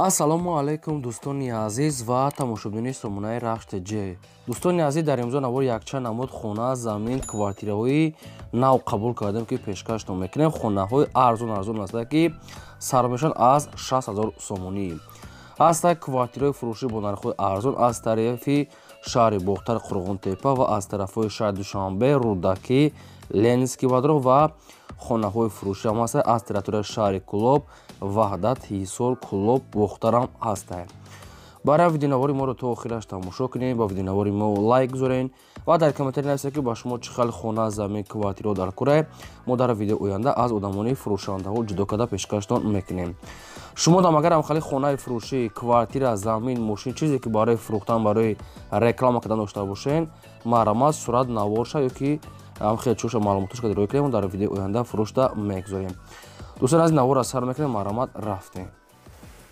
Ассалому алайкум, дӯстони азиз ва тамошобинони сомонаи Рахш ТЖ. Дӯстони азиз, дар имрӯза навор якчанд намуд хона, замин, квартираҳои нав қабул кардем, ки пешкаштон мекунем. Хонаҳои арзон арзон ҳастанд, ки сар мешаванд аз 60 0 сомонӣ. Ҳастанд квартираҳои фурӯшӣ бо нархҳои арзон аз тарафи шаҳри Бохтар, Қурғонтепа ва аз тарафҳои шаҳри Душанбе, Рӯдакӣ, Ленинский бадрон ва хонаҳои фурӯшӣ ҳам ҳастанд аз территорияи шаҳри Кӯлоб, Ваҳдат, Ҳисор, Кӯлоб, Бохтарам ҳастанд. Барои видеонавори моро то охираш тамошо кунед, ба видеонавори мо лайк гузоред ва дар комментарий нависед, ки ба шумо чӣ хел хона, замин, квартираҳо дар кора. Мо дар видео оянда аз одамони фурӯшандаҳо ҷудо карда пешкаштон мекунем. Шумо дам агар ҳамхели хонаи фурӯшӣ, квартира, замин, мошин, чизе ки барои фурӯхтан, барои реклама кардан дошта бошед, марҳамат, сурат, наворша ё ки ҳамхел чӯша маълумотошка рӯй кунем, дар видеои оянда фурӯшта мегузорем. Дӯстон аз наворро сар мекунем, марҳамат, рафтем.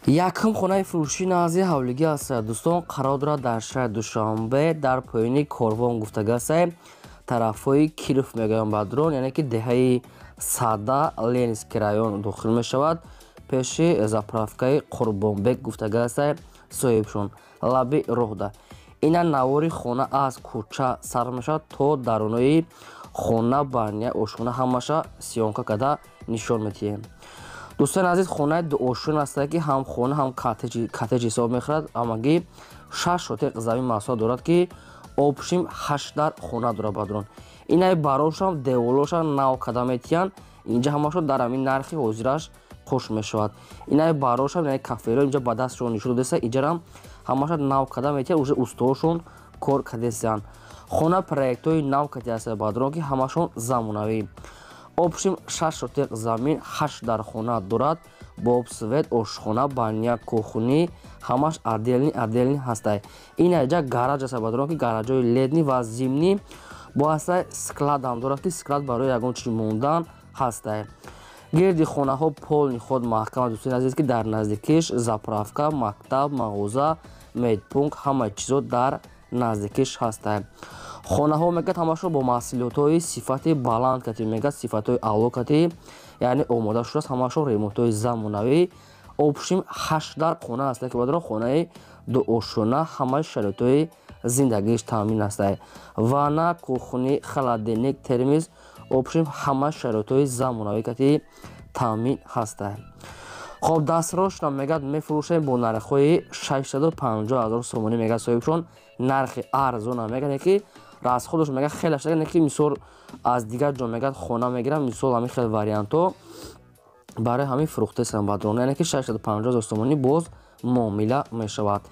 Якум хонаи фурӯшӣ назди ҳавлигӣ аст, дӯстон, қарор дорад дар шаҳри Душанбе, дар поёни Корвон гуфтага аст, тарафҳои Киров мегӯянд бадрон, яъне ки деҳаи Сада, Ленинский район дохил мешавад, пеши заправкаи Қурбонбек гуфтага аст соҳибшон, лаби роҳда. Ина навори хона аз кӯча сар мешавад то дарунои хона, баня, ошхона, ҳамаша съёмка карда нишон медиҳем. Дӯстони азиз, хонаи дуошён аст, ки ҳам хона, ҳам коттедж ҳисоб мехӯрад. Ҳамагӣ 6 сотиқ замин масоҳат дорад, ки общим ҳашт дар хона дорад бадрон. Инаи барошам деволошам нав карда метиҳанд, инҷа ҳамашо дар ҳамин нархи ҳозираш қуш мешавад. Инаи барошам, инаи каферо инҷа ба дастшон нишон додеста, инҷарам ҳамаша нав карда метиҳанд, уже устоҳошон кор кардесиянд. Хона проектҳои нав кардиаст бадрон, ки ҳамашон замонавӣ. Общим 6 сотиқ замин, ҳашт дар хона дорад, бо свет, ошхона, баня, кухни, ҳамаш отдельный отдельный ҳастай. Ин аҷа гараж аст бадрон, ки гаражҳои летний ва зимний бо ҳастай, складам дорад, ки склад барои ягон чиз мондан ҳастай. Гирди хонаҳо полный ход маҳкам, дӯстони азиз, ки дар наздикиш заправка, мактаб, мағоза, медпункт, ҳамаи чизо дар наздикиш ҳастай. Хонаҳо мегӯяд ҳамашон бо маҳсулотҳои сифати баланд кати, мегӯяд сифатҳои аъло кати, яъне омода шудааст, ҳамашон ремонтҳои замонавӣ. Общим ҳашт дар хона аст, ки бадрон хонаи дуошёна, ҳамаи шароитҳои зиндагиаш таъмин ҳастай. Ванна, кухни, холодильник, термис, общим ҳама шароитҳои замонавӣ кати таъмин ҳастай. Хоб, дастрошна мегӯяд мефурӯшем бо нархҳои 650 0 сомонӣ, мегӯяд соҳибшон, нархи арзона мегӯяд, ки расходаш мегӯяд хеле шуда, ки мисол аз дигар ҷо мегӯяд хона мегирам, мисол ҳамин хел вариантҳо барои ҳамин фурӯхтесам бадрон, яъне ки 650 0 сомонӣ боз муомила мешавад.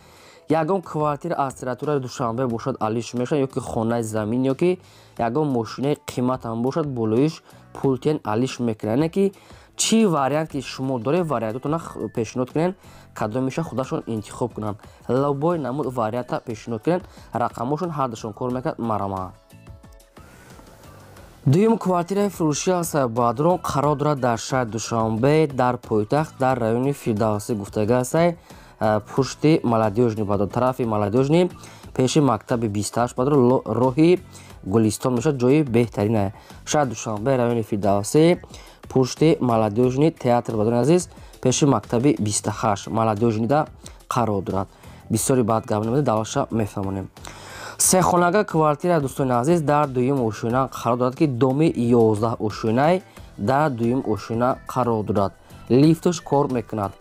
Ягон квартира аз территорияи Душанбе бошад, алиш мешавад, ё ки хонаи замин, ё ки ягон мошинаи қиматам бошад, болоиш пултен алиш мекунад. Яъне ки чӣ вариант ки шумо доред, вариантотона пешниҳод кунед, кадомеша худашон интихоб кунанд. Любой намуд варианта пешниҳод кунед, рақамошон ҳардашон кор мекунад, марҳамат. Дуюм квартираи фурӯшӣ аст бадрон, қарор дорад дар шаҳри Душанбе, дар пойтахт, дар райони Фирдавсӣ гуфтага аст, пушти Молодёжный бадрон, тарафи Молодёжный, пеши мактаби 28 бадрон, роҳи Гулистон мешавад, ҷои беҳтарина. Шаҳри Душанбе, райони Фирдавсӣ, пушти Молодёжный театр, бадрони азиз, пеши мактаби 28 Молодёжныйда қарор дорад. Бисёри баъд гап намеда, давлатша мефаҳмонем. Сехонага квартира, дӯстони азиз, дар дуюм ошёна қарор дорад, ки доми 11 ошёнай, дар дуюм ошёна қарор дорад, лифташ кор мекунад.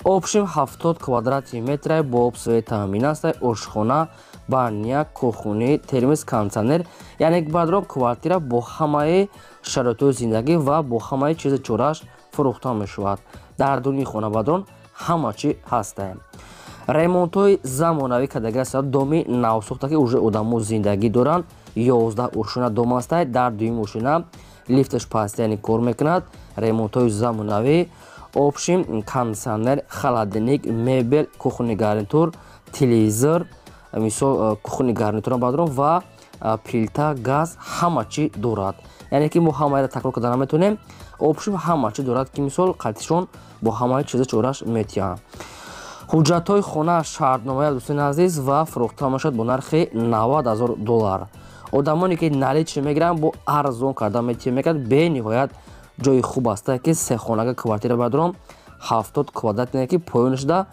Общим 70 квадрати метрай, бо обсвет таъмин аст, ошхона, баня, кухни, термос, кондитсионер, яъне бадрон квартира бо ҳамаи шароитҳои зиндагӣ ва бо ҳамаи чизи чораш фурӯхта мешавад. Дар дуни хона бадрон ҳама чӣ ҳастае. Ремонтҳои замонавӣ кардагӣ аст, доми навсохта, ки уже одамо зиндагӣ доранд, 11 ошёна дом ҳастай, дар дуюм ошёна, лифташ постоянно кор мекунад, ремонтҳои замонавӣ, общим кондитсионер, холодильник, мебел, кухонный гарнитур, телевизор, мисол кухонный гарнитура бадрон ва плита, газ, ҳама чӣ дорад. Яъне ки мо ҳамаеро такрор карда наметавонем, общим ҳама чӣ дорад, ки мисол қатишон бо ҳамаи чиза чораш метиҳанд. Ҳуҷҷатҳои хона шартномая, дӯстони азиз, ва фурӯхта мешавад бо нархи 90 0 доллар. Одамоне ки наличный мегиранд, бо арзон карда метиҳанд, мегӯяд бениҳоят ҷои хуб аст, ки сехонага квартира бадрон. 70 квадрат ки поёнашда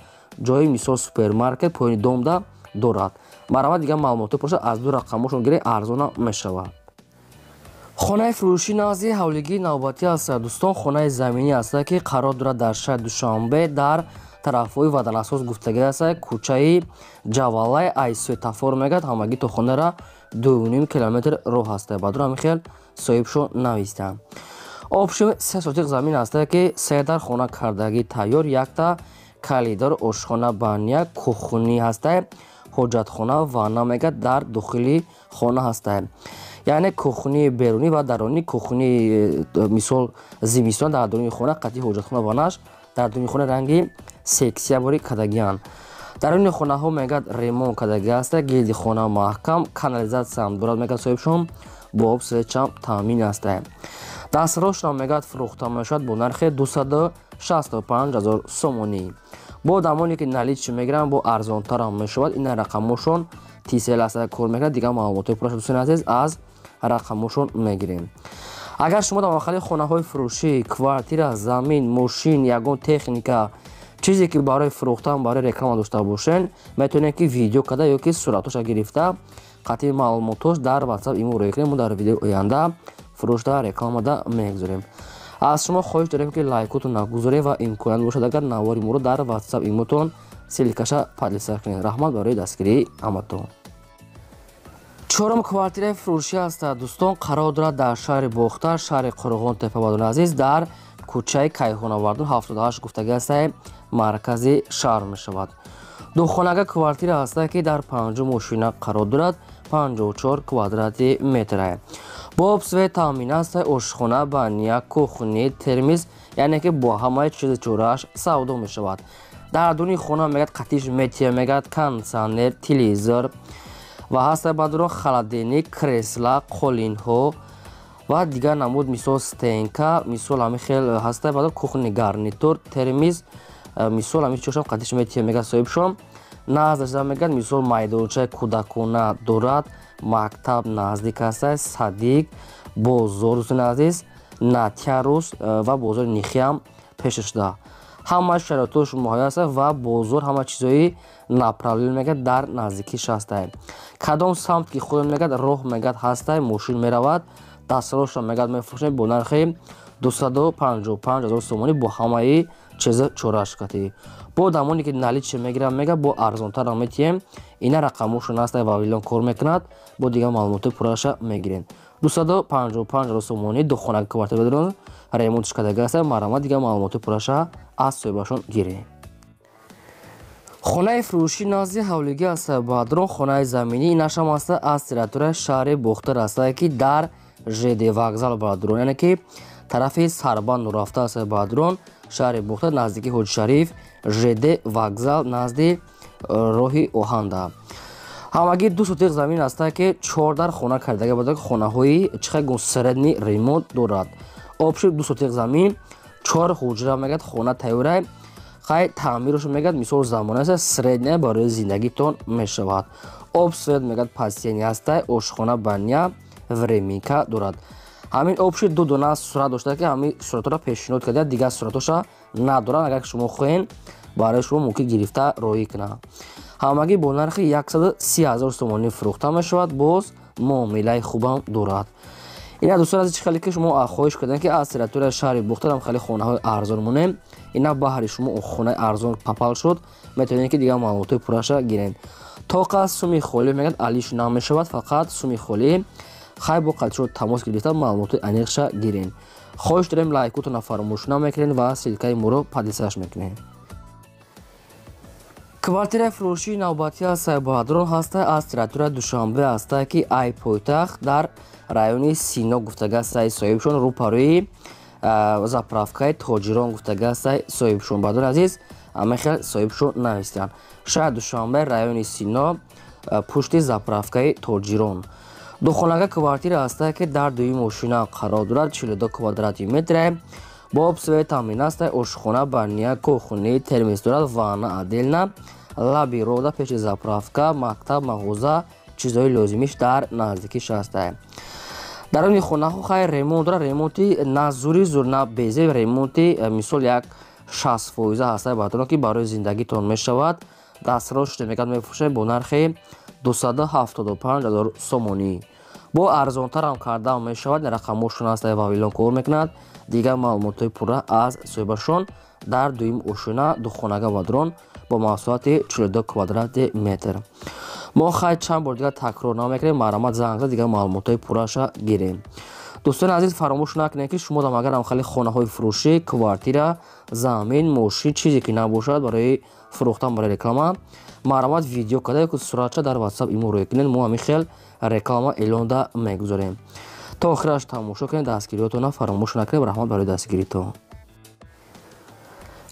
ҷои мисол супермаркет поёни домда дорад. Марҳамат, дигар маълумотҳо бошад, аз ду рақамошон гиред, арзона мешавад. Хонаи фурӯшӣ назди ҳавлигии навбатӣ аст, дӯстон. Хонаи заминӣ аст, ки қарор дорад дар шаҳри Душанбе, дар тарафҳои Ватанасоз гуфтагӣ аст, кӯчаи Ҷавалай, ай светофор мегӯяд, ҳамагӣ то хонара 2,5 километр роҳ аст. Баъдур ҳамин хел соҳибшо навистанд. Общем, 3 сотиқ замин аст, ки се дар хона кардагӣ тайёр, якта калидор, ошхона, баня, кухни ҳаста, ҳоҷатхона, ванна мегӯяд дар дохили хона ҳаста. Яъне кухни берунӣ ва дарунӣ кухни, мисол зимистон дар даруни хона қатъи ҳоҷатхона ваннаш дар даруни хона ранги сексия бори кардагианд. Даруни хонаҳо мегӯяд ремонт кардагӣ аста, гилди хона маҳкам, канализатсиям дорад, мегӯяд соҳибшон, бо об сечам таъмин аста. Дастрошам мегӯяд фурӯхта мешавад бо нархи 265 000 сомонӣ. Бо одамоне ки наличи мегиранд, бо арзонтарам мешавад. Ин рақамошон Тисел аста кор мекунад. Дигар маълумотҳои пурраша, дӯстони азиз, аз рақамошон мегирем. Агар шумо дар махали хонаҳои фурӯшӣ, квартира, замин, мошин, ягон техника, чизе ки барои фурӯхтан, барои реклама дошта бошед, метавонед ки видео карда ё ки суратҳоша гирифта, қатъи маълумотҳош дар WhatsApp имо роя кунед. Мо дар видеои оянда фурӯшда рекламада мегузорем. Аз шумо хоҳиш дорем, ки лайкотон нагузоред ва имконият бошад агар навори моро дар WhatsApp имотон ссылкаша поделиться кунед. Раҳмат барои дастгирии ҳаматон. Чорум квартираи фурӯшӣ аст, дӯстон, қарор дорад дар шаҳри Бохтар, шаҳри Қурғон Тепа, бадони азиз, дар кӯчаи Кайҳонавардон 78 гуфтагӣ аст, маркази шаҳр мешавад. Духонага квартира ҳаст, ки дар панҷум ошина қарор дорад, 54 квадрати метра. Бо об свет таъмин аст, ошхона, баня, кухни, термиз, яъне ки бо ҳамаи чизи чорааш савдо мешавад. Дар дуни хона мегӯяд қатиш метия, мегӯяд кондитсионер, телевизор ва ҳаста, баъдро холодильник, кресла, қолинҳо ва дигар намуд, мисол стенка, мисол ҳамин хел ҳаста, баъд кухни гарнитур, термиз, мисол ҳамин чошам қатиш метия, мегӯяд соҳибшон. Наздашда мегӯяд мисол майдончаи кӯдакона дорад, мактаб наздик аста, садик, бозор, дӯстони азиз, Натярус ва бозори Нихиам пеша шуда. Ҳама шароитош муҳайё аст ва бозор, ҳама чизҳои направлен мегӯяд дар наздикиш ҳаста. Кадом самт ки худо мегӯяд роҳ мегӯяд ҳаста, мошин меравад. Дастрошро мегӯяд мефурӯшем бо нархи 255 000 сомонӣ бо ҳамаи чиза чорааш катӣ. Бо одамоне ки наличи мегиранд, мегӯяд бо арзонтарам метиҳем. Ина рақамошон аста, Вавилон кор мекунад, бо дигар маълумотҳои пурраша мегирем. 255 000 сомонӣ духона квартира дорад, ремонтш кардагӣ аст. Марҳамат, дигар маълумотҳои пурраша аз соҳибашон гирем. Хонаи фурӯшӣ назди ҳавлигӣ аст, баъдрон, хонаи заминӣ инашам аст, аз территорияи шаҳри Бохтар аст, ки дар ЖД вокзал, баъдрон, яъне ки тарафи Сарбанд рафта аст, баъдрон, шаҳри Бохтар, наздики Ҳоҷи Шариф, ЖД вокзал, назди роҳи оҳанда. Ҳамагӣ 2 сотиқ замин аст, ки чор дар хона кардага буда, хонаҳои чихел гун средний ремонт дорад. Общий 2 сотиқ замин, чор ҳуҷра мегӯяд хона тайёра. Хай таъмирош мегӯяд мисол замона аст, средняя барои зиндагитон мешавад. Об свет мегӯяд постельный аста, ошхона, баня, временка дорад. Ҳамин общий ду дона сурат дошта, ки ҳамин суратҳоро пешниҳод карда, дигар суратҳоша надоранд. Агар шумо хоҳед, барои шумо мумкин гирифта роҳӣ кунад. Ҳамагӣ бо нархи 130 000 сомонӣ фурӯхта мешавад, боз муомилаи хубам дорад. Ина дӯстон азиз, чӣ хеле ки шумо хоҳиш кардем, ки аз территорияи шаҳри Бохтар ҳам хеле хонаҳои арзон монем, ина баҳри шумо хонаи арзон папал шуд. Метавонед, ки дигар маълумотҳои пурраша гиред. Тоқа суми холӣ мегӯяд алиш намешавад, фақат суми холӣ. Хай бо қатишо тамос гирифта, маълумотҳои аниқша гиред. Хоҳиш дорем, лайкотона фаромӯш намекунед ва ссылкаи моро поделиться мекунед. Квартираи фурӯшии навбатӣ аст, баъдрон ҳаста, аз территорияи Душанбе ҳаста, ки ай пойтахт дар райони Сино гуфтага аста соҳибшон, рӯпарӯи заправкаи Тоҷирон гуфтага аста соҳибшон. Баъдон азиз, ҳамин хел соҳибшон навистанд: шаҳри Душанбе, райони Сино, пушти заправкаи Тоҷирон. Духонага квартира ҳаста, ки дар дуюм мошина қарор дорад, 42 квадрати метре, бо об свет таъмин аст, ошхона, баня, кухни, термис дорад, ванна отдельно, лаби рода, пеши заправка, мактаб, мағоза, чизҳои лозимиш дар наздикиш ҳаста. Даруни хонаҳо хай ремонт дорад, ремонти на зури зур, на безеб, ремонти мисол як 60% ҳастад бародарон, ки барои зиндагитон мешавад. Дастрош мегӯяд мефурӯшем бо нархи 275 000 сомонӣ. Бо арзонтарам карда мешавад. Рақамҳошон ҳаст, Вавилон кор мекунад. Дигар маълумотҳои пурра аз соҳибашон дар дуюм ошёна духонага бародарон бо масоҳати 42 квадрати метр. Мо хай чанд бор дигар такрор намекунем, марҳамат занг зад, дигар маълумотҳои пурраша гирем. Дӯстони азиз, фаромӯш накунед, ки шумо дам агар хеле хонаҳои фурӯшӣ, квартира, замин, мошин, чизе ки набошад барои фурӯхтан, барои реклама, марҳамат видео карда ё суратча дар WhatsApp имо рӯй кунед, мо ҳамин хел реклама эълонда мегузорем. То охираш тамошо кунед, дастгириҳотонро фаромӯш накунед. Раҳмат барои дастгиритон.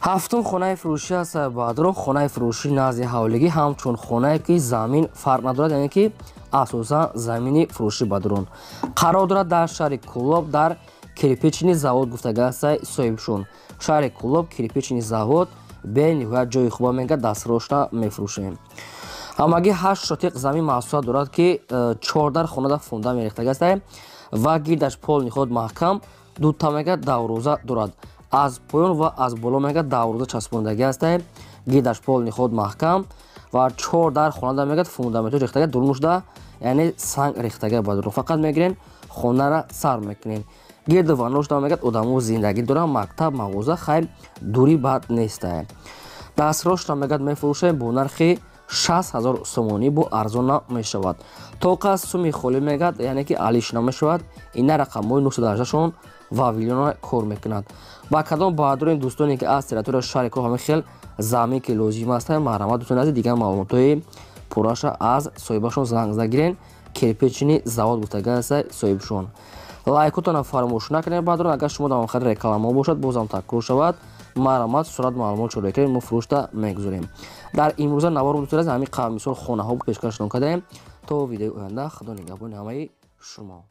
Ҳафтум хонаи фурӯшӣ аст бародарон. Хонаи фурӯшӣ назди ҳавлигӣ, ҳамчун хонае ки замин фарқ надорад, яъне ки асосан замини фурӯшӣ бародарон. Қарор дорад дар шаҳри Кӯлоб, дар кирпичный завод гуфтага аст соҳибшон. Шаҳри Кӯлоб, кирпичный завод, бениҳоят ҷои хуба мегӯяд, дастрошна мефурӯшем. Ҳамагӣ 8 шотиқ замин масоҳат дорад, ки 14 хонада фундамент рехтага аст ва гирдаш полный худ маҳкам, дута мегӯяд давроза дорад. Аз поён ва аз боло мегӯяд давроза часпондагӣ аст, гирдаш полный худ маҳкам ва 4 хонада мегӯяд фундаментҳо рехтага, дурун яъне санг рехтага бародарон. Фақат мегирен хонара сар мекунен. Гирду ваношда мегӯяд одамо зиндагӣ доранд, мактаб, мағоза, хайр дурӣ бад неста. Дастрошро мегӯяд мефурӯшем бо нархи 60 000 сомонӣ, бо арзон намешавад. Тоқа суми холӣ мегӯяд, яъне ки алиш намешавад. Ина рақамҳои 918шон Вавилона кор мекунад. Ба кадом бародарони дӯстоне ки аз территорияи шаҳри Кӯлоб ҳамин хел замин ки лозим аст, марҳамат дӯстони азиз, дигар маълумотҳои пурраша аз соҳибашон занг зада гирен. Кирпичный завод гуфтага аст соҳибшон. Лайкотонро фаромӯш накунед бародарон. Агар шумо дар охири рекламаҳо бошад, бозам такрор шавад, марҳамат сурат маълумот чора кунед, мо фурӯшта мегузорем. Дар имрӯза навор дӯстони азиз ҳамин мисол хонаҳо пешкашон кардаем. То видеои оянда, худо нигаҳбони ҳамаи шумо.